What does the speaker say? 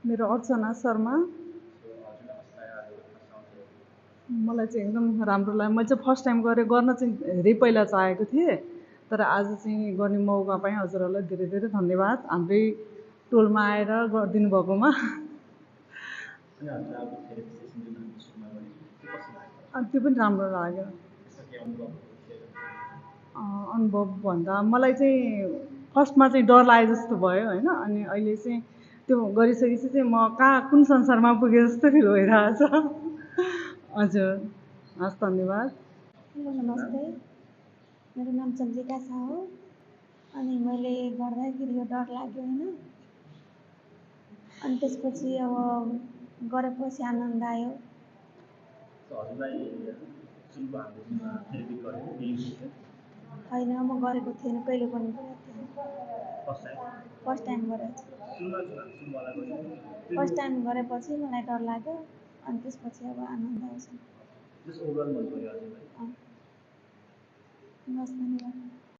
मेरो अर्चना शर्मा। मलाई चाहिँ एकदम राम्रो लाग्यो। मैले चाहिँ फर्स्ट टाइम गर्न चाहिँ धेरै पहिला चाहेको थिएँ, तर आज चाहिँ गर्ने मौका पाएँ। हजुरहरूलाई धेरै धेरै धन्यवाद हाम्रै टोलमा आएर गरिदिनु भएकोमा। त्यो पनि राम्रो लाग्यो। अनुभव भन्दा मलाई चाहिँ फर्स्टमा चाहिँ डर लागे जस्तो भयो होइन, अनि अहिले चाहिँ त्यो गरिसकेपछि चाहिँ म कहाँ कुन संसारमा पुगेँ जस्तो फिल भइरहेछ। हजुर, हस् धन्यवाद। हेलो नमस्ते, मेरो नाम चन्द्रिका शाह हो। अनि मैले गर्दाखेरि यो डर लाग्यो होइन, अनि त्यसपछि अब गरेपछि आनन्द आयो। होइन, म गरेको थिएन, कहिले पनि गरेको थिएन। फर्स्ट टाइम गरेको छु। फर्स्ट टाइम गरेपछि मलाई डर लाग्यो, अनि त्यसपछि अब आनन्द आउँछ।